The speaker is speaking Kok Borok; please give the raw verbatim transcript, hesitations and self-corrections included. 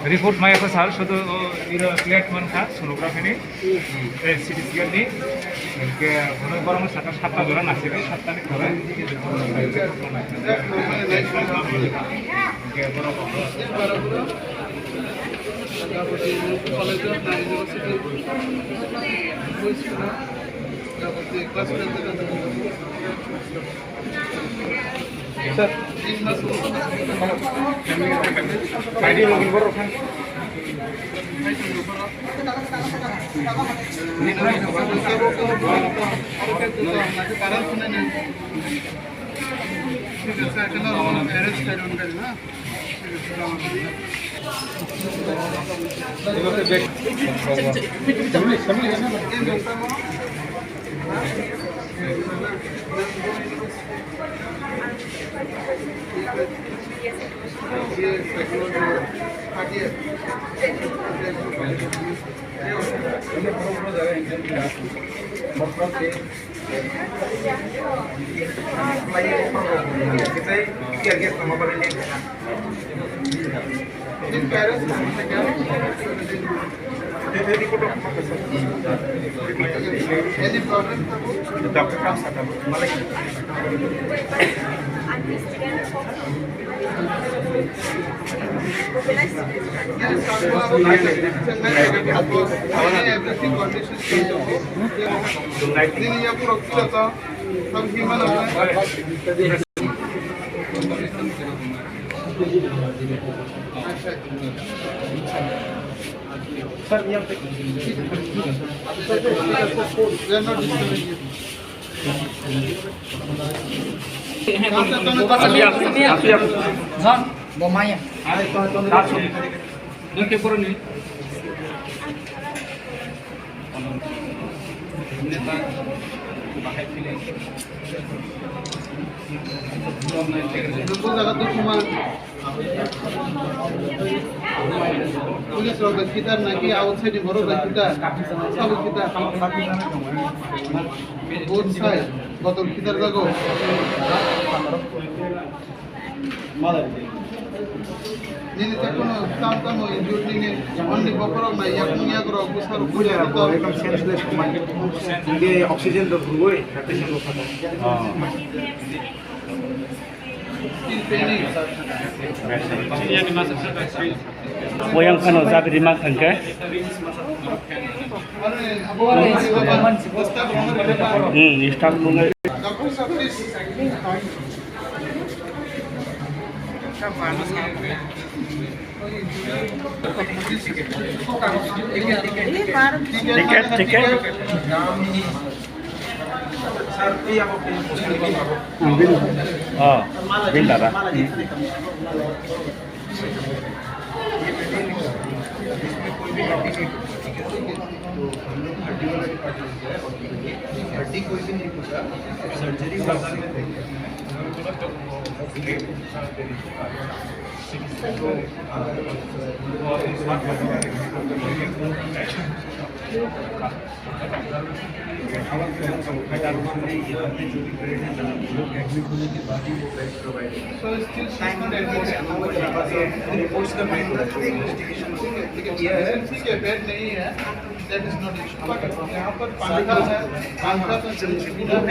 Report maya ko sal, sudu o iro plate man kha, sonography ni, eh, C T scan ni, ke bono borok saka satta jora nasi, satta ni kore. Ke borok Police rok bai khitar naki outside ni borok bai khitar. Sabo khitar. Both side. Botol khitar jago. Nini te kono tam tamo injured nini. Only bokorok nai yakung yakrok bwsarok. Ekdom senseless man. Hingke oxygen rok rwui, satuition rok khato. Oyang phano jabri ma thangkhe. Hmm, start bung. Ticket, ticket. Oh, bin dada. So still she's not able to. Reports का main investigation ठीक है, bed नहीं है, that is not issue. But यहाँ पर पंखा है, पंखा तो जरूरी है।